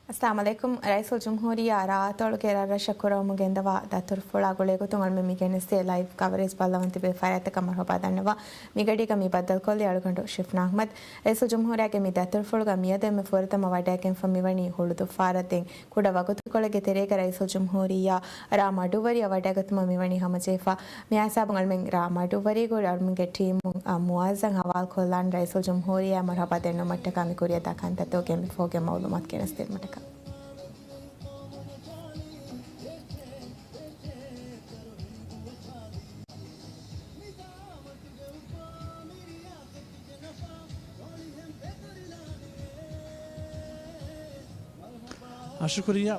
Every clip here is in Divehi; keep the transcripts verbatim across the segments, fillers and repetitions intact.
އައްސަލާމު ޢަލައިކުމް. ރައީސުލްޖުމްހޫރިއްޔާ ރާއަތޮޅުގެ ރަށްރަށަށް ކުރައްވަމުން ގެންދަވާ ދަތުރުފުޅާ ގުޅޭގޮތުން އަޅުމެން މި ގެނެސްދޭ ލައިވް ކަވަރޭޖް ބައްލަވަން ތިބޭ ފަރާތްތަކަށް މަރުޙަބާ ދަންނަވާ. މިގަޑީގަ މި ބައްދަލުކޮށްލީ އަޅުގަނޑު ޝިފްނާ އަޙްމަދު. ރައީސުލްޖުމްހޫރިއްޔާގެ މި ދަތުރުފުޅުގަ މިއަދު އެންމެ ފުރަތަމަ ވަޑައިގެންފަ މިވަނީ ހުޅުދުއްފާރަށް. ދެން ކުޑަ ވަގުތުކޮޅެއްގެ ތެރޭގަ ރައީސުލްޖުމްހޫރިއްޔާ ރ. މަޑުއްވަރިއަށް ވަޑައިގަތުމަށް މިވަނީ ހަމަޖެހިފަ. މިހާ ހިސާބުން އަޅުމެން ރ. މަޑުއްވަރީގަ އަޅުމެންގެ ޓީމުން އަ، މުޢައްޒަމް ހަވާލުކޮށްލާން ރައީސުލްޖުމްހޫރިއްޔާ މަރުޙަބާ ދެންނެވުމަށްޓަކާ މި ކުރިއަށް ދާ ކަންތައްތަކުގެ އެންމެ ފަހުގެ މަޢުލޫމާތު ގެނެސްދިނުމަށްޓަކާ. އާ، ޝުކުރިއްޔާ.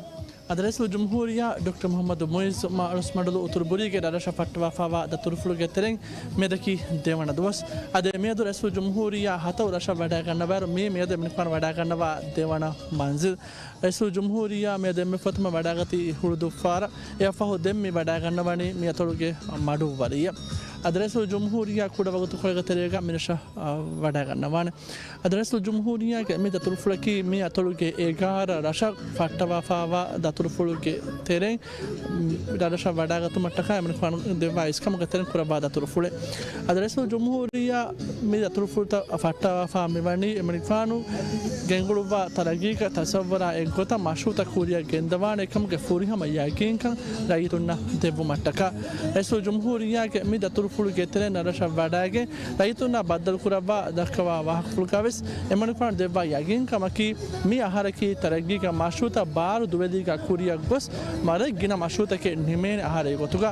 އަދި ރައީސުލްޖުމްހޫރިއްޔާ ޑޮކްޓަރ މުޙައްމަދު މުޢިއްޒު މާ އަޅުސްމަޑުލު އުތުރު ބުރީގެ ރަށްރަށަށް ފައްޓަވާފައިވާ ދަތުރުފުޅުގެ ތެރެއިން މިއަދަކީ ދެވަނަ ދުވަސް. އަދި މިއަދު ރައީސުލްޖުމްހޫރިއްޔާ ހަތަރު ރަށަށް ވަޑައިގަންނަވާއިރު، މިއީ މިއަދު އެމަނިކުފާނު ވަޑައިގަންނަވާ ދެވަނަ މަންޒިލް. ރައީސުލްޖުމްހޫރިއްޔާ މިއަދު އެންމެ ފުރަތަމަ ވަޑައިގަތީ ހުޅުދުއްފާރަށް. އެއަށްފަހު ދެން މި ވަޑައިގަންނަވަނީ މި އަތޮޅުގެ މަޑުއްވަރިއަށް. އަދި ރައީސުލްޖުމްހޫރިއްޔާ ކުޑަ ވަގުތުކޮޅެއްގެ ތެރޭގަ މިރަށަށް، އާ، ވަޑައިގަންނަވާނެ. އަދި ރައީސުލްޖުމްހޫރިއްޔާގެ މި ދަތުރުފުޅަކީ މި އަތޮޅުގެ އެގާރަ ރަށަށް ފައްޓަވާފައިވާ ދަތުރުފުޅުގެ ތެރެއިން ރަށްރަށަށް ވަޑައިގަތުމަށްޓަކާ އެމަނިކުފާނު ދެއްވާ އިސްކަމުގެ ތެރެއިން ކުރައްވާ ދަތުރުފުޅެއް. އަދި ރައީސުލްޖުމްހޫރިއްޔާ މި ދަތުރުފުޅުތައް ފައްޓަވާފަ މިވަނީ އެމަނިކުފާނު ގެންގުޅުއްވާ ތަރައްގީގެ ތަސައްވަރާ އެއްގޮތަށް މަޝްރޫޢުތައް ކުރިއަށް ގެންދަވާނެ ކަމުގެ ފުރިހަމަ ޔަގީންކަން ރައްޔިތުންނަށް ދެއްވުމަށްޓަކާ. ރައީސުލްޖުމްހޫރިއްޔާގެ މި ދަތުރުފުޅުގެ ތެރެއިން ރަށްރަށަށް ވަޑައިގެން ރައްޔިތުންނާ ބައްދަލުކުރައްވާ ދައްކަވާ ވާހަކަފުޅުގަވެސް އެމަނިކުފާނު ދެއްވާ ޔަގީންކަމަކީ، މި އަހަރަކީ ތަރައްގީގެ މަޝްރޫޢުތައް ބާރު ދުވެލީގަ ކުރިއަށް ގޮސް، މަރެއް ގިނަ މަޝްރޫޢުތަކެއް ނިމޭނެ އަހަރެއް ގޮތުގަ.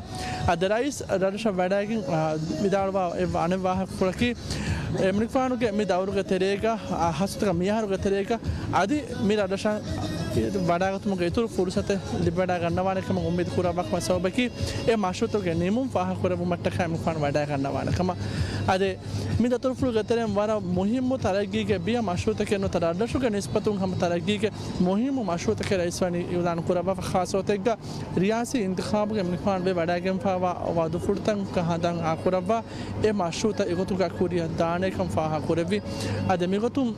އަދި ރައީސް ރަށްރަށަށް ވަޑައިގެން، އާ، ވިދާޅުވާ އެއް އަނެއް ވާހަކަފުޅަކީ، އެމަނިކުފާނުގެ މި ދައުރުގެ ތެރޭގަ، އާ، ހާއްސަތަކަށް މި އަހަރުގެ ތެރޭގަ އަދި މި ރަށްރަށަށް ވަޑައިގަތުމުގެ އިތުރު ފުރުސަތެއް ލިބިވަޑައިގަންނަވާނެ ކަމަށް އުއްމީދު ކުރައްވާ ކަމަށް ސަބަބަކީ، އެ މަޝްރޫޢުތަކުގެ ނިމުން ފާހަގަކުރެއްވުމަށްޓަކާ އެމަނިކުފާނު ވަޑައިގަންނަވާނެ ކަމަށް. އަދި މި ދަތުރުފުޅުގެ ތެރެއިން ވަރަށް މުހިއްމު ތަރައްގީގެ ބިޔަ މަޝްރޫޢުތަކެއް ނުވަތަ ރަށްރަށުގެ ނިސްބަތުން ހަމަ ތަރައްގީގެ މުހިއްމު މަޝްރޫޢުތަކެއް ރައީސް ވަނީ އިޢުލާނު ކުރައްވާފަ. ޚާއްޞަ ގޮތެއްގަ ރިޔާސީ އިންތިޚާބުގެ އެމަނިކުފާނު ވެ ވަޑައިގެންފައިވާ ވަޢުދުފުޅުތަކަށް ހަނދާން އާކުރައްވާ އެ މަޝްރޫޢުތައް އެގޮތުގަ ކުރިއަށް ދާނެ ކަން ފާހަގަކުރެއްވި. އަދި މިގޮތުން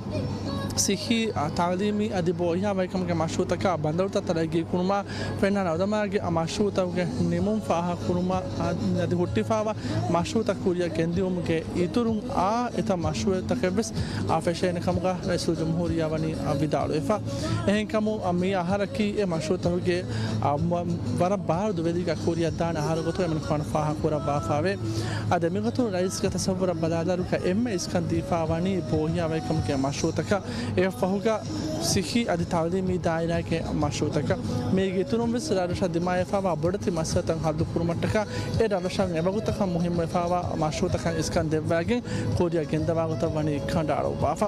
ސިއްހީ، އާ، ތަޢުލީމީ އަދި ބޯހިޔާވަހިކަމުގެ މަޝްރޫޢުތަކާ ބަނދަރުތައް ތަރައްގީ ކުރުމާ، ފެންނާނެ އުދަމާގެ އަ މަޝްރޫޢުތަކުގެ ނިމުން ފާހަގަކުރުމާ، އަ، އަދި ހުއްޓިފައިވާ މަޝްރޫޢުތައް ކުރިއަށް ގެންދިއުމުގެ އިތުރުން އާ އެތައް މަޝްރޫޢުތަކެއްވެސް އާ ފެށޭނެ ކަމުގަ ރައީސުލްޖުމްހޫރިއްޔާ ވަނީ އާ ވިދާޅުވެފަ. އެހެންކަމުން އާ މި އަހަރަކީ އެ މަޝްރޫޢުތަކުގެ އާ ވަ-، ވަރަށް ބާރު ދުވެލީގަ ކުރިއަށްދާނެ އަހަރު ގޮތުގަ އެމަނިކުފާނު ފާހަގަކުރައްވާފައެވެ. އަދި މިގޮތުން ރައީސްގެ ތަސައްވުރަށް ބަލާލާއިރު އެންމެ އިސްކަން ދީފައިވަނީ ބޯހިޔާވަހިކަމުގެ މަޝްރޫޢުތަކަށް. އެއަށްފަހުގަ ސިއްހީ އަދި ތަޢުލީމީ ދާއިރާގެ މަޝްރޫޢުތަކަށް. މީގެ އިތުރުން ވެސް ރަށްރަށަށް ދިމާވެފައިވާ ބޮޑެތި މައްސަލަތައް ހައްލުކުރުމަށްޓަކާ އެ ރަށްރަށަށް އެވަގުތަކަށް މުހިއްމުވެފައިވާ މަޝްރޫޢުތަކަށް އިސްކަން ދެއްވައިގެން ކުރިއަށް ގެންދަވާ ގޮތަށް ވަނީ ކަނޑައަޅުއްވާފަ.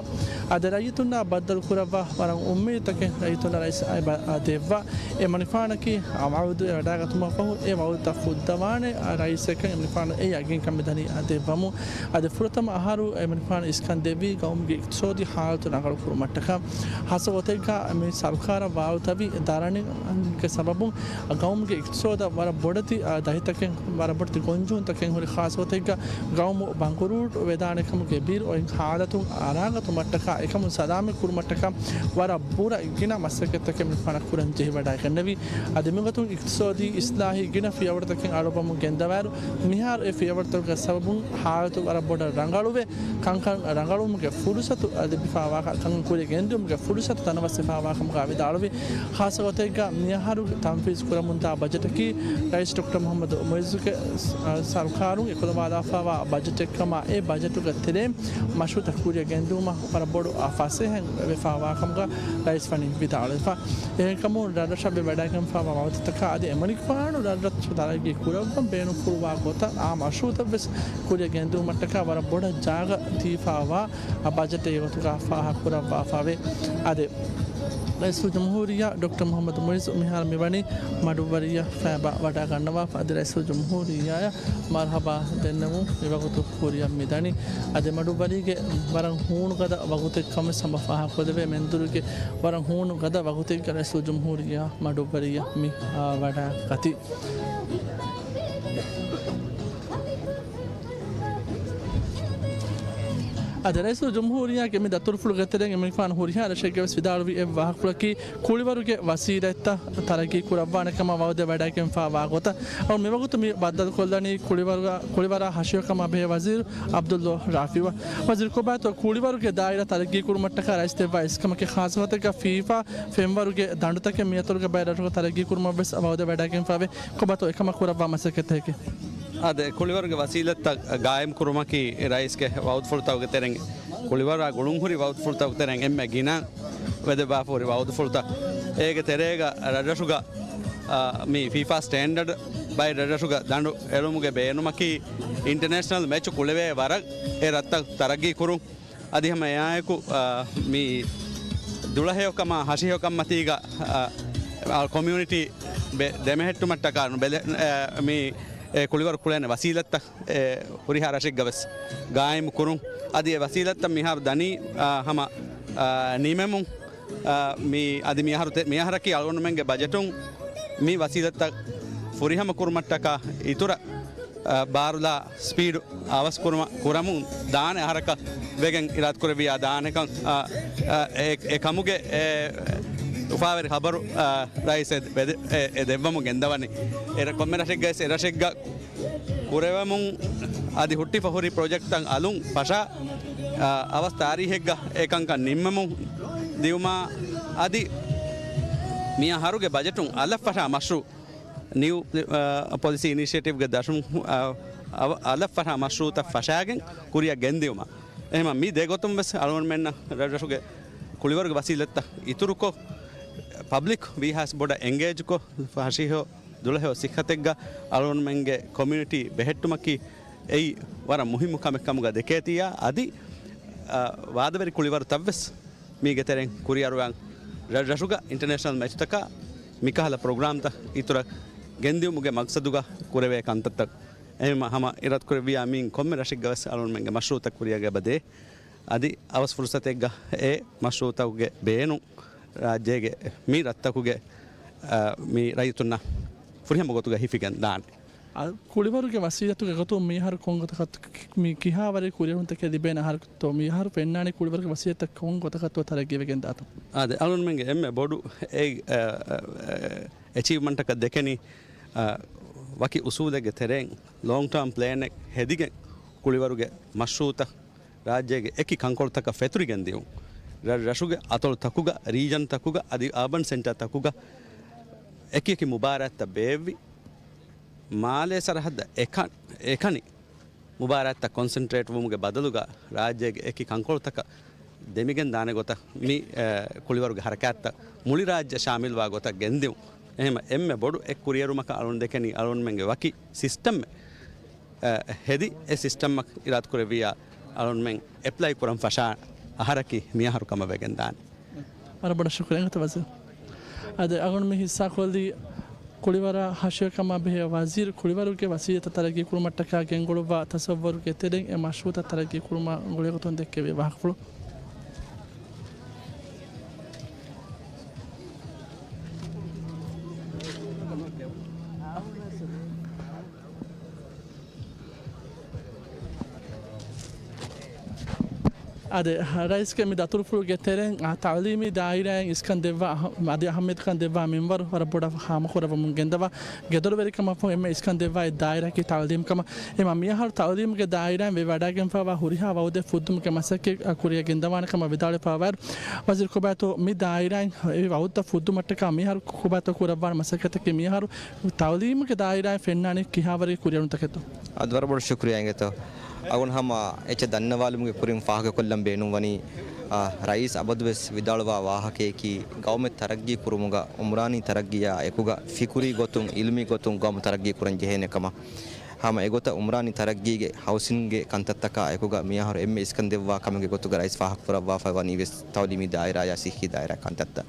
އަދި ރައްޔިތުންނާ ބައްދަލުކުރައްވާ ވަރަށް އުއްމީދުތަކެއް ރައްޔިތުންނަށް ރައީސް އައި ބަ-، އަ، ދެއްވާ. އެ މަނިކުފާނަކީ އަ ވަޢުދު ވަޑައިގަތުމަށްފަހު އެ ވަޢުދުތައް ފުއްދަވާނެ ރައީސެއްކަން އެމަނިކުފާނު އެ ޔަގީންކަން މިދަނީ އަ ދެއްވަމުން. އަދި ފުރަތަމަ އަހަރު އެމަނިކުފާނު އިސްކަން ދެއްވީ ގައުމުގެ އިޤްތިޞާދީ ހާލަތު ރަނގަޅު ކުރުމަށްޓަކާ. ހާއްސަ ގޮތެއްގަ މި ސަރުކާރަށް ވާރުތަވި ދަރަނިގެ ސަބަބުން ގައުމުގެ އިޤްތިޞާދަށް ވަރަށް ބޮޑެތި އަ، ދަތިތަކެއް، ވަރަށް ބޮޑެތި ގޮންޖެހުންތަކެއް ހުރި. ޚާއްޞަ ގޮތެއްގަ ގައުމު ބަނގުރޫޓު ވެދާނެ ކަމުގެ ބިރު އޮތް ހާލަތު އަރާގަތުމަށްޓަކާ އެކަމުން ސަލާމަތް ކުރުމަށްޓަކާ ވަރަށް ބުރަ ގިނަ މަސައްކަތްތަކެއް މިފާނަށް ކުރަން ޖެހިވަޑައިގެންނެވި. އަދި މިގޮތުން އިޤްތިޞާދީ އިޞްލާޙީ ގިނަ ފިޔަވަޅުތަކެއް އަޅުވަމުން ގެންދަވާއިރު، މިހާރު އެ ފިޔަވަޅުތަކުގެ ސަބަބުން ހާލަތު ވަރަށް ބޮޑަށް ރަނގަޅުވެ، ކަންކަން ރަނގަޅުވުމުގެ ފުރުސަތު ލިބިފާވާކަ-، ކަންކަން ކުރިއަށް ގެންދިއުމުގެ ފުރުސަތު ތަނަވަސްވެފާވާކަމުގަ ވިދާޅުވި. ޚާއްޞަ ގޮތެއްގަ މިއަހަރު ތަންފީޒު ކުރަމުންދާ ބަޖެޓަކީ ރައީސް ޑޮކްޓަރ މުޙައްމަދު މުޢިއްޒުގެ ސަ-، ސަރުކާރުން އެކުލަވާލާފާވާ ބަޖެޓެއްކަމަށް އެ ބަޖެޓުގެ ތެރެއިން މަޝްރޫޢުތައް ކުރިއަށް ގެންދިއުމަށް ވަރަށް ބޮޑު އާ ފަސޭހައެއް ވެފާވާކަމުގަ ރައީސް ވަނީ ވިދާޅުވެފަ. އެހެންކަމުން ރަށްރަށަށް ވެ ވަޑައިގެންފާވާ ވަޢުދުތަކާ އަދި އެމަނިކުފާނު ރަށްރަށް ތަރައްގީ ކުރައްވަން ބޭނުންފުޅުވާ ގޮތަށް އާ މަޝްރޫޢުތައްވެސް ކުރިއަށް ގެންދިއުމަށްޓަކާ ވަރަށް ބޮޑަށް ޖާގަ ދީފާވާ އަ، ބަޖެޓެއް އެގޮތުގަ ފާހަގަކުރައްވާފައެވެ. އަދި ރައީސުލްޖުމްހޫރިއްޔާ ޑޮކްޓަރ މުޙައްމަދު މުޢިއްޒު މިހާރު މިވަނީ މަޑުއްވަރިއަށް ފައިބާ ވަޑައިގަންނަވާފަ. އަދި ރައީސުލްޖުމްހޫރިއްޔާއަށް މަރުޙަބާ ދެންނެވުން މިވަގުތު ކުރިއަށް މިދަނީ. އަދި މަޑުއްވަރީގެ ވަރަށް ހޫނުގަދަ ވަގުތެއް ކަމަށް ހަމަ ފާހަގަކޮށްދެވޭ. މެންދުރުގެ ވަރަށް ހޫނުގަދަ ވަގުތެއްގަ ރައީސުލްޖުމްހޫރިއްޔާ މަޑުއްވަރިއަށް މި، އާ، ވަޑައިގަތީ. އަދި ރައީސުލްޖުމްހޫރިއްޔާގެ މި ދަތުރުފުޅުގެ ތެރެއިން އެމަނިކުފާނު ހުރިހާ ރަށެއްގެ ވެސް ވިދާޅުވި އެއް ވާހަކަފުޅަކީ، ކުޅިވަރުގެ ވަސީލަތްތައް ތަރައްގީ ކުރައްވާނެ ކަމަށް ވައުދެއް ވަޑައިގެންފާވާ ގޮތަށް. އަޅު މިވަގުތު މި ބައްދަލުކޮށްލަނީ ކުޅިވަރުގަ-، ކުޅިވަރާ ހަށިހިފާ ކަމާ ބެހޭ ވަޒީރު ޢަބްދުﷲ ރާފިޢު. ވަޒީރު، ކޮބާތޯ ކުޅިވަރުގެ ދާއިރާ ތަރައްގީ ކުރުމަށްޓަކާ ރައީސް ދެއްވާ އިސްކަމަކީ؟ ޚާއްޞަ ގޮތެއްގަ ފީފާ ފެންވަރުގެ ދަނޑުތަކެއް މިއަތޮޅުގަ ބައެއް ރަށުގަ ތަރައްގީ ކުރުމަށް ވެސް ވައުދެއް ވަޑައިގެންފާވޭ. ކޮބާތޯ އެކަމަށް ކުރައްވާ މަސައްކަތްތަކަކީ؟ އާދެ، ކުޅިވަރުގެ ވަސީލަތްތައް ގާއިމް ކުރުމަކީ ރައީސްގެ ވައުދުފުޅުތަކުގެ ތެރެއިން، ކުޅިވަރާ ގުޅުންހުރި ވައުދުފުޅުތަކުގެ ތެރެއިން އެންމެ ގިނަ ވެދެއްވާފަހުރި ވައުދުފުޅުތައް. އޭގެ ތެރޭގަ ރަށްރަށުގަ، އާ، މި ފީފާ ސްޓޭންޑަޑް ބައެއް ރަށްރަށުގަ ދަނޑު އެޅުމުގެ ބޭނުމަކީ، އިންޓަރނޭޝަނަލް މެޗު ކުޅެވޭ ވަރަށް އެ ރަށްތައް ތަރައްގީ ކުރުން. އަދި ހަމަ އެއާއެކު، އާ، މި ދުޅަހެޔޮކަމާ ހަށިހިފާކަންމަތީގަ، އާ، އާ، ކޮމިއުނިޓީ ބެ-، ދެމެހެއްޓުމަށްޓަކާ ބެލެ-، އާ، މި އެ ކުޅިވަރު ކުޅޭނެ ވަސީލަތްތައް އެ ހުރިހާ ރަށެއްގަ ވެސް ގާއިމު ކުރުން. އަދި އެ ވަސީލަތްތައް މިހާރު ދަނީ، އާ، ހަމަ، އާ، ނިމެމުން. އާ، މި އަދި މިއަހަރު ތެ-، މިއަހަރަކީ އަޅުގަނޑުމެންގެ ބަޖެޓުން މި ވަސީލަތްތައް ފުރިހަމަ ކުރުމަށްޓަކާ އިތުރަށް، އާ، ބާރުލާ ސްޕީޑު އަވަސް ކުރުމަށް، ކުރަމުން ދާނެ އަހަރަކަށް ވެގެން އިރާދަކުރެއްވިއްޔާ ދާނެކަން، އާ، އާ، އެ، އެ ކަމުގެ އެ އުފާވެރި ޚަބަރު، އާ، ރައީސް އެ ދެ-، އެ، އެ ދެއްވަމުން ގެންދަވަނީ. އެ ރަ-، ކޮންމެ ރަށެއްގައި އެ ރަށެއްގަ ކުރެވެމުން އަދި ހުއްޓިފަ ހުރި ޕްރޮޖެކްޓްތައް އަލުން ފަށާ، އާ، އަވަސް ތާރީހެއްގަ އެ ކަންކަން ނިންމަމުން ދިއުމާ، އަދި މިއަހަރުގެ ބަޖެޓުން އަލަށް ފަށާ މަޝްރޫ، ނިއު، އާ، ޕޮލިސީ އިނިޝިއޭޓިވްގެ ދަށުން، އާ، އަވަ-، އަލަށް ފަށާ މަޝްރޫއުތައް ފަށާގެން ކުރިއަށް ގެންދިއުމަށް. އެހެމަ މި ދެ ގޮތުން ވެސް އަޅުގަނޑުމެންނަށް ރަށްރަށުގެ ކުޅިވަރުގެ ވަސީލަތްތައް އިތުރުކޮށް، ޕަބްލިކް ވީހާވެސް ބޮޑަށް އެންގޭޖްކޮށް، ހަށިހިފާ ދުޅަހެޔޮ ސިއްހަތެއްގަ އަޅުގަނޑުމެންގެ ކޮމިއުނިޓީ ބެހެއްޓުމަކީ އެއީ ވަރަށް މުހިއްމު ކަމެއް ކަމުގަ ދެކޭތީއާ، އަދި، އާ، ވާދަވެރި ކުޅިވަރުތައްވެސް މީގެ ތެރެއިން ކުރިއަރުވާން ރަށްރަށުގަ އިންޓަރނޭޝަނަލް މެޗުތަކާ މިކަހަލަ ޕްރޮގްރާމްތައް އިތުރަށް ގެންދިއުމުގެ މަގްސަދުގަ ކުރެވޭ ކަންތައްތައް. އެހެން ހަމަ އިރާދަކުރެއްވިއްޔާ މިއިން ކޮންމެ ރަށެއްގަ ވެސް އަޅުގަނޑުމެންގެ މަޝްރޫއުތައް ކުރިއަށް އެބަދޭ. އަދި އަވަސް ފުރުސަތެއްގަ އެ މަޝްރޫއުތަކުގެ ބޭނުން ރާއްޖޭގެ މި ރަށްތަކުގެ، އާ، މި ރައްޔިތުންނަށް ފުރިހަމަ ގޮތުގަ ހިފިގެން ދާނެ. އަ، ކުޅިވަރުގެ ވަސީލަތުގެ ގޮތުން މިއަހަރު ކޮން ގޮތަކަށް މި ކިހާވަރެއް ކުރިއެރުންތަކެއް ލިބޭނެ އަހަރަކަށްތޯ؟ މިއަހަރު ފެންނާނީ ކުޅިވަރުގެ ވަސީލަތައް ކޮން ގޮތަކަށްތޯ ތަރައްގީވެގެން ދާތޯ؟ އާދެ، އަޅުގަނޑުމެންގެ އެންމެ ބޮޑު އެ، އެ، އެ، އެޗީވްމަންޓަކަށް ދެކެނީ، އަ، ވަކި އުސޫލެއްގެ ތެރެއިން ލޯންގް ޓާމް ޕްލޭނެއް ހެދިގެން ކުޅިވަރުގެ މަޝްރޫއުތައް ރާއްޖޭގެ އެކި ކަންކޮޅުތަކަށް ފެތުރިގެން ދިއުން. ރަށް ރަށުގެ އަތޮޅުތަކުގަ، ރީޖަންތަކުގަ އަދި އާބަން ސެންޓާތަކުގަ އެކި އެކި މުބާރާތްތައް ބޭއްވި، މާލޭ ސަރަހައްދަށް އެކަ-، އެކަނި މުބާރާތްތައް ކޮންސެންޓްރޭޓް ވުމުގެ ބަދަލުގަ ރާއްޖޭގެ އެކި ކަންކޮޅުތަކަށް ދެމިގެން ދާނެ ގޮތަށް މި، އެ، ކުޅިވަރުގެ ހަރަކާތްތައް މުޅި ރާއްޖެ ޝާމިލްވާ ގޮތަށް ގެންދިއުން. އެހެމަ އެންމެ ބޮޑު އެއް ކުރިއެރުމަކަށް އަޅުން ދެކެނީ އަޅުންމެންގެ ވަކި ސިސްޓަމެއް، އެ، ހެދި އެ ސިސްޓަމަށް އިރާދަކުރެއްވިއްޔާ އަޅުންމެން އެޕްލައި ކުރަން ފަށާ އަހަރަކީ މިއަހަރު ކަމަށް ވެގެން ދާނެ. ވަރަށް ބޮޑަށް ޝުކުރިއްޔާ ވަޒީރު. އަދި އަޅުން މި ހިއްސާކޮށްލީ ކުޅިވަރާ ހަށިހިފާކަމާ ބެހޭ ވަޒީރު ކުޅިވަރުގެ ވަސީލަތްތައް ތަރައްގީ ކުރުމަށްޓަކާ ގެންގުޅުއްވާ ތަސައްވަރުގެ ތެރެއިން އެ މަޝްރޫއުތައް ތަރައްގީ ކުރުމާ ގުޅޭ ގޮތުން ދެއްކެވި ވާހަކަފުޅު. އާދެ، ރައީސްގެ މި ދަތުރުފުޅުގެ ތެރެއިން، އާ، ތައުލީމީ ދާއިރާއިން އިސްކަން ދެއްވާ އަހަ-، އަދި އަހައްމިއްޔަތުކަން ދެއްވާ މިންވަރު ވަރަށް ބޮޑަށް ހާމަކުރައްވަމުން ގެންދަވާ، ގެދޮރުވެރިކަމަށްފަހު އެންމެ އިސްކަން ދެއްވާ އެއް ދާއިރާއަކީ ތައުލީމް ކަމަށް. އެމަ މިއަހަރު ތައުލީމުގެ ދާއިރާއިން ވެވަޑައިގެންފާވާ ހުރިހާ ވައުދެއް ފުއްދުމުގެ މަސައްކަތް ކުރިއަށް ގެންދަވާނެ ކަމަށް ވިދާޅުވެފާވާއިރު، ވަޒީރު ކޮބާތޯ މި ދާއިރާއިން އެ ވައުދުތައް ފުއްދުމަށްޓަކާ މިއަހަރު ކޮބާތޯ ކުރައްވާނެ މަސައްކަތަކީ މިއަހަރު ތައުލީމުގެ ދާއިރާއިން ފެންނާނީ ކިހާވަރެއް ކުރިއެރުންތަކެއްތޯ؟ އަދި ވަރަށް ބޮޑަށް ޝުކުރިއްޔާ އިނގޭތޯ. އަޅުގަނޑު ހަމަ އެއްޗެއް ދަންނަވާލުމުގެ ކުރިން ފާހަގަކޮށްލަން ބޭނުންވަނީ، އާ، ރައީސް އަބަދުވެސް ވިދާޅުވާ ވާހަކަޔަކީ ގައުމެއް ތަރައްގީ ކުރުމުގަ އުމްރާނީ ތަރައްގީއާ އެކުގަ ފިކުރީ ގޮތުން، އިލްމީ ގޮތުން ގައުމު ތަރައްގީ ކުރަން ޖެހޭނެ ކަމަށް. ހަމަ އެގޮތަށް އުމްރާނީ ތަރައްގީގެ ހައުސިންގްގެ ކަންތައްތަކާ އެކުގަ މިއަހަރު އެންމެ އިސްކަން ދެއްވާ ކަމެއްގެ ގޮތުގަ ރައީސް ފާހަގަކުރައްވާފައި ވަނީ ވެސް ތައުލީމީ ދާއިރާއާ ސިއްހީ ދާއިރާ ކަންތައްތައް.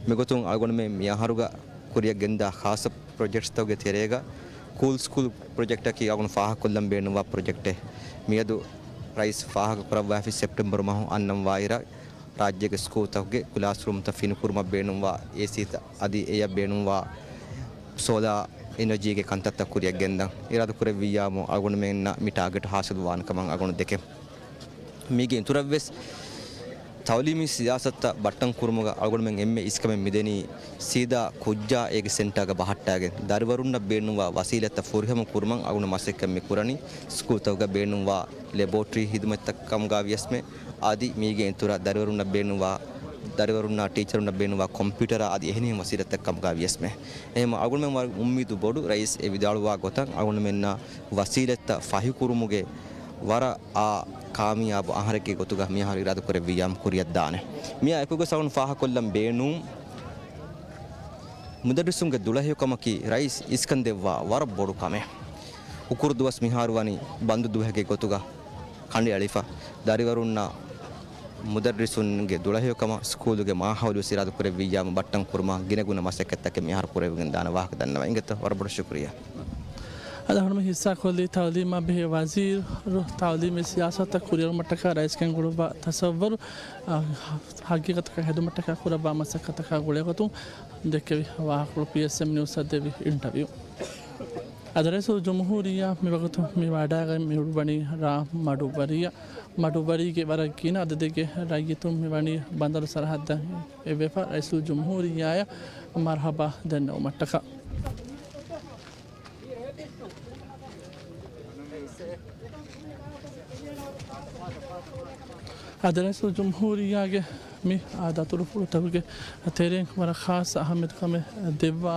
މިގޮތުން އަޅުގަނޑުމެން މިއަހަރުގަ ކުރިއަށް ގެންދާ ޚާއްޞަ ޕްރޮޖެކްޓްސްތަކުގެ ތެރޭގަ ކޫލް ސްކޫލް ޕްރޮޖެކްޓަކީ އަޅުގަނޑު ފާހަގަކޮށްލަން ބޭނުންވާ ޕްރޮޖެކްޓެއް. މިއަދު ރައީސް ފާހަގަކުރައްވާފި ސެޕްޓެމްބަރު މަހު އަންނަން ވާއިރަށް ރާއްޖޭގެ ސްކޫލްތަކުގެ ކްލާސްރޫމްތައް ފިނިކުރުމަށް ބޭނުންވާ އޭސީތައް އަދި އެޔަށް ބޭނުންވާ ސޯލާ އެނަޖީގެ ކަންތައްތައް ކުރިއަށް ގެންދަން އިރާދަކުރެއްވިއްޔާމު އަޅުގަނޑުމެންނަށް މި ޓާގެޓް ހާސިލް ވާނެ ކަމަށް އަޅުގަނޑު ދެކެން. މީގެ އިތުރަށްވެސް ތައުލީމީ ސިޔާސަތުތައް ބައްޓަން ކުރުމުގަ އަޅުގަނޑުމެން އެންމެ އިސްކަމެއް މިދެނީ ސީދާ ކުއްޖާ އޭގެ ސެންޓާގަ ބަހައްޓާގެން، ދަރިވަރުންނަށް ބޭނުންވާ ވަސީލަތްތައް ފުރިހަމަ ކުރުމަށް އަޅުގަނޑު މަސައްކަތް މި ކުރަނީ. ސްކޫލްތަކުގަ ބޭނުންވާ ލެބޯޓްރީ ހިދުމަތްތައް ކަމުގަ ވިޔަސްމެ، އަދި މީގެ އިތުރަށް ދަރިވަރުންނަށް ބޭނުންވާ، ދަރިވަރުންނާ ޓީޗަރުންނަށް ބޭނުންވާ ކޮމްޕިއުޓަރާ އަދި އެހެނިހެން ވަސީލަތްތައް ކަމުގަ ވިޔަސްމެ. އެހެން އަޅުގަނޑުމެން ވަރަށް އުއްމީދު ބޮޑު ރައީސް އެ ވިދާޅުވާ ގޮތަށް އަޅުގަނޑުމެންނަށް ވަސީލަތްތައް ފަހިކުރުމުގެ ވަރަށް އާ ކާމިޔާބު އަހަރެއްގެ ގޮތުގަ މިއަހަރު އިރާދަކުރެއްވިއްޔާމު ކުރިއަށްދާނެ. މިއާ އެކުގަ އަޅުގަނޑު ފާހަކޮށްލަން ބޭނުން، މުދައްރިސުންގެ ދުޅަހެޔޮކަމަކީ ރައީސް އިސްކަން ދެއްވާ ވަރަށް ބޮޑު ކަމެއް. ހުކުރު ދުވަސް މިހާރު ވަނީ ބަންދު ދުވަހެއްގެ ގޮތުގަ ކަނޑިއަޅިފަ، ދަރިވަރުންނާ މުދައްރިސުންގެ ދުޅަހެޔޮކަމަށް ސްކޫލުގެ މާހައުލުވެސް އިރާދަކުރެއްވިއްޔާމު ބައްޓަން ކުރުމަށް ގިނަގުނަ މަސައްކަތްތަކެއް މިހާރު ކުރެވިގެން ދާނެ ވާހަކަ ދަންނަވަން އިނގޭތޯ. ވަރަށް ބޮޑަށް ޝުކުރިއްޔާ. އަދި އަޅުގަނޑު ހިއްސާކޮށްލީ ތައުލީމާ ބެހޭ ވަޒީރު ތައުލީމީ ސިޔާސަތުތައް ކުރިއެރުމަށްޓަކާ ރައީސް ގެންގުޅުއްވާ ތަސައްވަރު، އަ، ހަގީގަތަކަށް ހެދުމަށްޓަކާ ކުރައްވާ މަސައްކަތަކާ ގުޅޭގޮތުން ދެއްކެވި ވާހަކަފުޅު ޕީއެސްއެމް ނިއުސްއަށް ދެއްވި އިންޓަވިއު. އަދި ރައީސުލްޖުމްހޫރިއްޔާ މިވަގުތު މި ވަޑައިގަތް މިއުޅުއްވަނީ ރ. މަޑުއްވަރީއަށް. މަޑުއްވަރީގެ ވަރަށް ގިނަ އަދަދެއްގެ ރައްޔިތުން މިވަނީ ބަނދަރު ސަރަހައްދަށް އެއްވެފަ. ރައީސުލްޖުމްހޫރިއްޔާއަށް މަރުޙަބާ ދެންނެވުމަށްޓަކާ. އަދި ރައީސުލްޖުމްހޫރިއްޔާގެ މި، އާ، ދަތުރުފުޅުތަކުގެ ތެރެއިން ވަރަށް ޚާއްޞަ އަހައްމިއްޔަތުކަމެއް ދެއްވާ،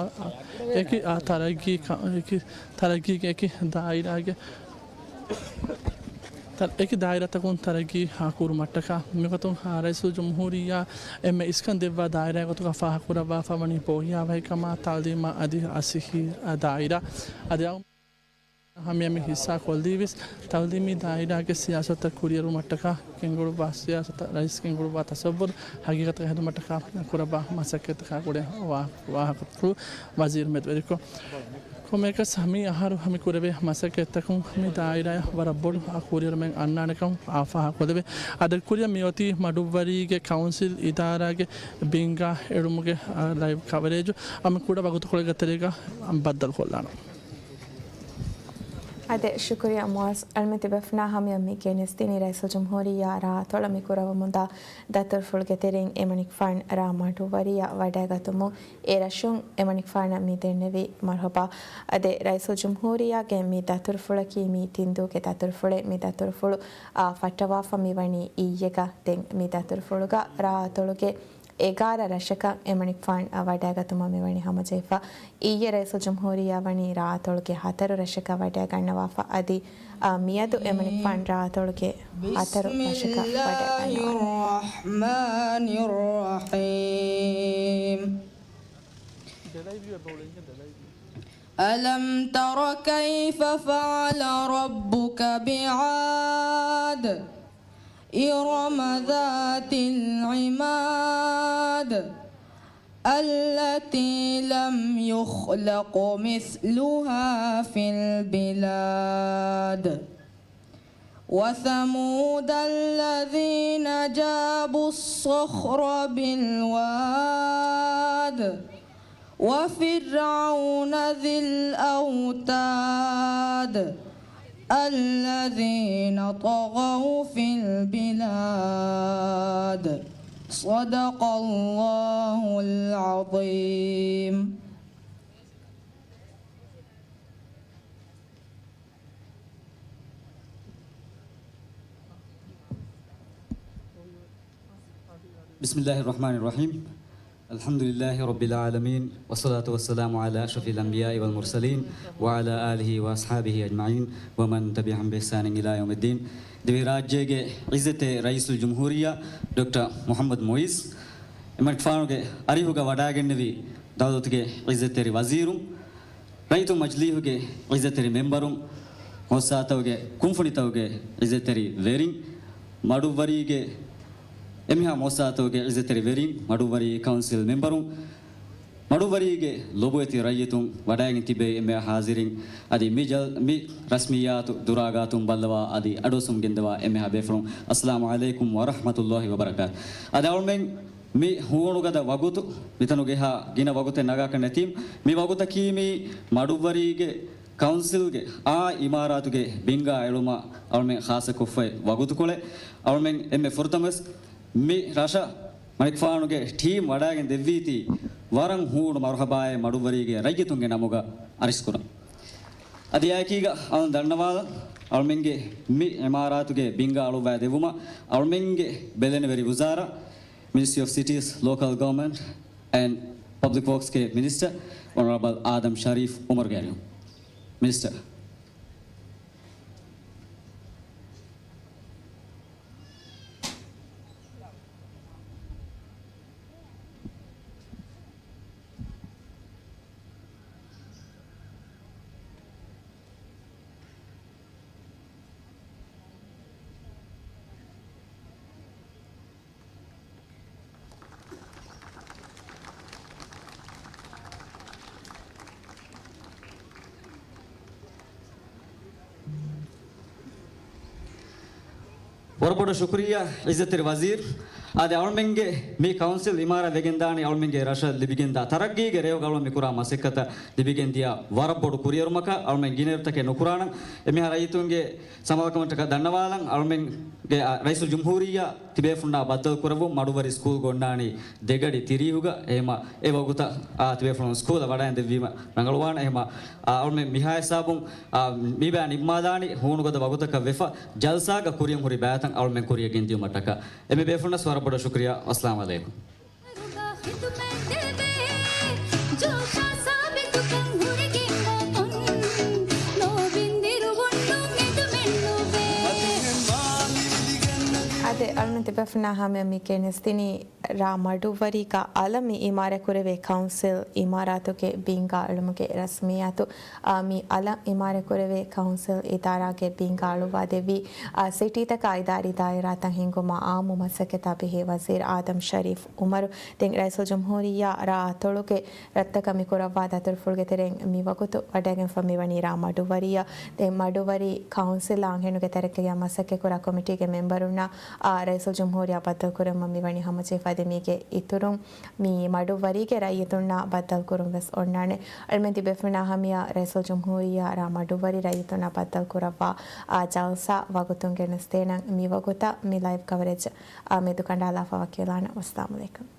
އެކި، އާ، ތަރައްގީ ކަ-، އެކި ތަރައްގީގެ އެކި ދާއިރާގެ ތަ-، އެކި ދާއިރާތަކުން ތަރައްގީ، އާ، ކުރުމަށްޓަކާ މިގޮތުން، އާ، ރައީސުލްޖުމްހޫރިއްޔާ އެންމެ އިސްކަން ދެއްވާ ދާއިރާގެ ގޮތުގަ ފާހަގަކުރައްވާފަ ވަނީ ބޯހިޔާވަހިކަމާ، ތައުލީމާ އަދި އަ، ޞިއްޙީ، އާ، ދާއިރާ. އަދި އަ، ހަމަޔަށް މި ހިއްސާ ކޮށްލީވެސް، ތައުލީމީ ދާއިރާގެ ސިޔާސަތުތައް ކުރިއެރުމަށްޓަކާ ގެންގުޅުއްވާ ސިޔާސަތަށް ރައީސް ގެންގުޅުއްވާ ތަސައްވަރު ހަގީގަތަކަށް ހެދުމަށްޓަކާ ކުރައްވާ މަސައްކަތްތަކާ ގުޅޭ ވާ-، ވާހަކަފުޅު ވަޒީރު މެދުވެރިކޮށް، ކޮންމެއަކަސް މި އަހަރު މި ކުރެވޭ މަސައްކަތްތަކުން މި ދާއިރާއަށް ވަރަށް ބޮޑު އާ ކުރިއެރުމެއް އަންނާނެކަން އާ ފާހަގަކޮށްލެވޭ. އަދި ކުރިއަށް މިއޮތީ މަޑުއްވަރީގެ ކައުންސިލް އިދާރާގެ ބިންގާ އެޅުމުގެ، އާ، ލައިވް ކަވަރޭޖު އަމި ކުޑަ ވަގުތުކޮޅެއްގެ ތެރޭގަ ބައްދަލުކޮށްލާނަން. އާދެ، ޝުކުރިއްޔާ މުއާޒް. އަޅުމެން ތިބޭފުޅުންނާ ހަމަޔަށް މި ގެނެސްދިނީ ރައީސުލްޖުމްހޫރިއްޔާ ރާ އަތޮޅަށް މި ކުރައްވަމުންދާ ދަތުރުފުޅުގެ ތެރެއިން އެމަނިކުފާނު ރާ މަޑުއްވަރީއަށް ވަޑައިގަތުމުން އެ ރަށުން އެމަނިކުފާނަށް މި ދެންނެވި މަރުޙަބާ. އާދެ، ރައީސުލްޖުމްހޫރިއްޔާގެ މި ދަތުރުފުޅަކީ މީ ތިންދުވަހުގެ ދަތުރުފުޅެއް. މި ދަތުރުފުޅު، އާ، ފައްޓަވާފަ މިވަނީ އިއްޔެގަ. ދެން މި ދަތުރުފުޅުގަ ރާ އަތޮޅުގެ އެގާރަ ރަށަކަށް އެމަނިކުފާނު ވަޑައިގަތުމަށް މިވަނީ ހަމަޖެހިފަ. އިއްޔެ ރައީސުލްޖުމްހޫރިއްޔާ ވަނީ ރާ އަތޮޅުގެ ހަތަރު ރަށަކަށް ވަޑައިގަންނަވާފަ. އަދި، އާ، މިއަދު އެމަނިކުފާނު ރާ އަތޮޅުގެ ހަތަރު ރަށަކަށް ވަޑައިގަންނަވާނެ. بسم الله الرحمن الرحيم. ألم تر كيف فعل ربك بعاد إرم ذات العماد التي لم يخلق مثلها في البلاد وثمود الذين جابوا الصخر بالواد وفرعون ذي الأوتاد الذين طغوا في البلاد. صدق الله العظيم. بسم الله الرحمن الرحيم. الحمد لله رب العالمين، والصلاة والسلام على أشرف الأنبياء والمرسلين، وعلى آله وأصحابه أجمعين، ومن تبعهم بإحسان إلى يوم الدين. ދިވެހިރާއްޖޭގެ ޢިއްޒަތްތެރި ރައީސުލްޖުމްހޫރިއްޔާ ޑޮކްޓަރ މުޙައްމަދު މުޢިއްޒު އެމަނިކުފާނުގެ އަރިހުގަ ވަޑައިގެންނެވި ދައުލަތުގެ ޢިއްޒަތްތެރި ވަޒީރުން، ރައްޔިތު މަޖިލީހުގެ ޢިއްޒަތްތެރި މެންބަރުން، މުއައްސަސާތަކުގެ ކުންފުނިތަކުގެ ޢިއްޒަތްތެރި ވެރިން، މަޑުއްވަރީގެ އެންމެހާ މުއައްސަސާތަކުގެ ޢިއްޒަތްތެރި ވެރިން، މަޑުއްވަރީ ކައުންސިލް މެންބަރުން، މަޑުއްވަރީގެ ލޮބުވެތި ރައްޔިތުން، ވަޑައިގެން ތިބޭ އެންމެހާ ޙާޟިރީން، އަދި މި ޖަލް-، މި ރަސްމިއްޔާތު ދުރާގާތުން ބައްލަވާ އަދި އަޑުއައްސުމުން ގެންދަވާ އެންމެހާ ބޭފުޅުން، އައްސަލާމު ޢަލައިކުމް ވަރަޙްމަތުﷲި ވަބަރަކާތު. އަދި އަޅުމެން މި ހޫނުގަދަ ވަގުތު މިތަނުގެ ހާ ގިނަ ވަގުތެއް ނަގާކަށް ނެތީމް، މި ވަގުތަކީ މީ މަޑުއްވަރީގެ ކައުންސިލްގެ އާ އިމާރާތުގެ ބިންގާ އެޅުމަށް އަޅުމެން ޚާއްޞަކޮށްފައި ވަގުތުކޮޅެއް. އަޅުމެން އެންމެ ފުރަތަމަވެސް މި ރަށަށް މަނިކުފާނުގެ ޓީމް ވަޑައިގެން ދެއްވީތީ ވަރަށް ހޫނު މަރުޙަބާއޭ މަޑުއްވަރީގެ ރައްޔިތުންގެ ނަމުގަ އަރިސްކުރަން. އަދި އެއާއެކީގަ އަޅުން ދަންނަވާލަން، އަޅުމެންގެ މި އިމާރާތުގެ ބިންގާ އަޅުއްވާ ދެއްވުމަށް އަޅުމެންގެ ބެލެނިވެރި ވުޒާރާ، މިނިސްޓްރީ އޮފް ސިޓީސް، ލޯކަލް ގަވަރމަންޓް އެންޑް ޕަބްލިކް ވޯކްސްގެ މިނިސްޓަރ އޮނަރަބަލް އާދަމް ޝަރީފް އުމަރުގެ އަރިހުން. މިނިސްޓަރ. ވަރަށް ބޮޑަށް ޝުކުރިއްޔާ އިއްޒަތްތެރި ވަޒީރު. އާދެ، އަޅުމެންގެ މި ކައުންސިލް އިމާރާތް ވެގެންދާނީ އަޅުމެންގެ ރަށަށް ލިބިގެންދާ ތަރައްގީގެ ރެޔޮގަ އަޅުމެން މި ކުރާ މަސައްކަތަށް ލިބިގެންދިޔަ ވަރަށް ބޮޑު ކުރިއެރުމަކަށް. އަޅުމެން ގިނައިރުތަކެއް ނުކުރާނަން. އެމީހާ ރައްޔިތުންގެ ސަމާލުކަމަށްޓަކައި ދަންނަވާލަން. އަޅުމެންގެ، އާ، ރައީސުލް ޖުމްހޫރިއްޔާ ތިބޭފުޅުންނާ ބައްދަލު ކުރެއްވުން މަޑުއްވަރި ސްކޫލްގަ އޮންނާނީ ދެގަޑި ތިރީހުގަ. އެހެމަ އެ ވަގުތަށް، އާ، ތިބޭފުޅުން ސްކޫލަށް ވަޑައިން ދެއްވީމަ ރަނގަޅުވާނެ. އެހެމަ، އާ، އަޅުމެން މިހާ ހިސާބުން، އާ، މި ބަޔާން ނިންމާލާނީ ހޫނުގަދަ ވަގުތަކަށް ވެފަ، ޖަލްސާގަ ކުރިއަށް ހުރި ބަޔަތައް އަޅުމެން ކުރިއަށް ގެންދިޔުމަށްޓަކައި. އެންމެ ބޭފުޅުންނަސް ވަރަށް ބޮޑަށް ޝުކުރިއްޔާ. އައްސަލާމު ޢަލައިކުމް. އާދެ، އަޅުމެން ތިބޭފުޅުންނާ ހަމަޔަށް މި ގެނެސްދިނީ ރ. މަޑުއްވަރީގަ އަލަށް މި އިމާރާތް ކުރެވޭ ކައުންސިލް އިމާރާތުގެ ބިންގާ އެޅުމުގެ ރަސްމިއްޔާތު. އާ، މި އަލަށް އިމާރާތް ކުރެވޭ ކައުންސިލް އިދާރާގެ ބިންގާ އަޅުއްވާ ދެއްވީ، އާ، ސިޓީތަކާ އިދާރީ ދާއިރާތައް ހިންގުމަށް އާއްމު މަސައްކަތާ ބެހޭ ވަޒީރު އާދަމް ޝަރީފް އުމަރު. ދެން ރައީސުލް ޖުމްހޫރިއްޔާ ރ. އަތޮޅުގެ ރަށްތަކަށް މި ކުރައްވާ ދަތުރުފުޅުގެ ތެރެއިން މި ވަގުތު ވަޑައިގެންފަ މިވަނީ ރ. މަޑުއްވަރިއްޔާ. ދެން މަޑުއްވަރި ކައުންސިލްއާ އަންހެނުންގެ ތަރައްގީގަ މަސައްކަތްކުރާ ކޮމިޓީގެ މެމްބަރުންނާ، އާ، ރައީސުލް ޖުމްހޫރިއްޔާ ބައްދަލު ކުރެއްވުމަށް މިވަނީ ހަމަޖެހިފަ. އަދި މީގެ އިތުރުން މި މަޑުއްވަރީގެ ރައްޔިތުންނާ ބައްދަލު ކުރުން ވެސް އޮންނާނެ. އަޅުމެން ތިބޭފުޅުންނާ ހަމަޔަށް ރައީސުލް ޖުމްހޫރިއްޔާ ރ. މަޑުއްވަރި ރައްޔިތުންނާ ބައްދަލު ކުރައްވާ، އާ، ޖަލްސާ ވަގުތުން ގެނެސްދޭނަން. މި ވަގުތަށް މި ލައިވް ކަވަރޭޖް، އާ، މެދު ކަނޑާލާފަ ވަކިވެލާނަން. ވައްސަލާމު ޢަލައިކުމް.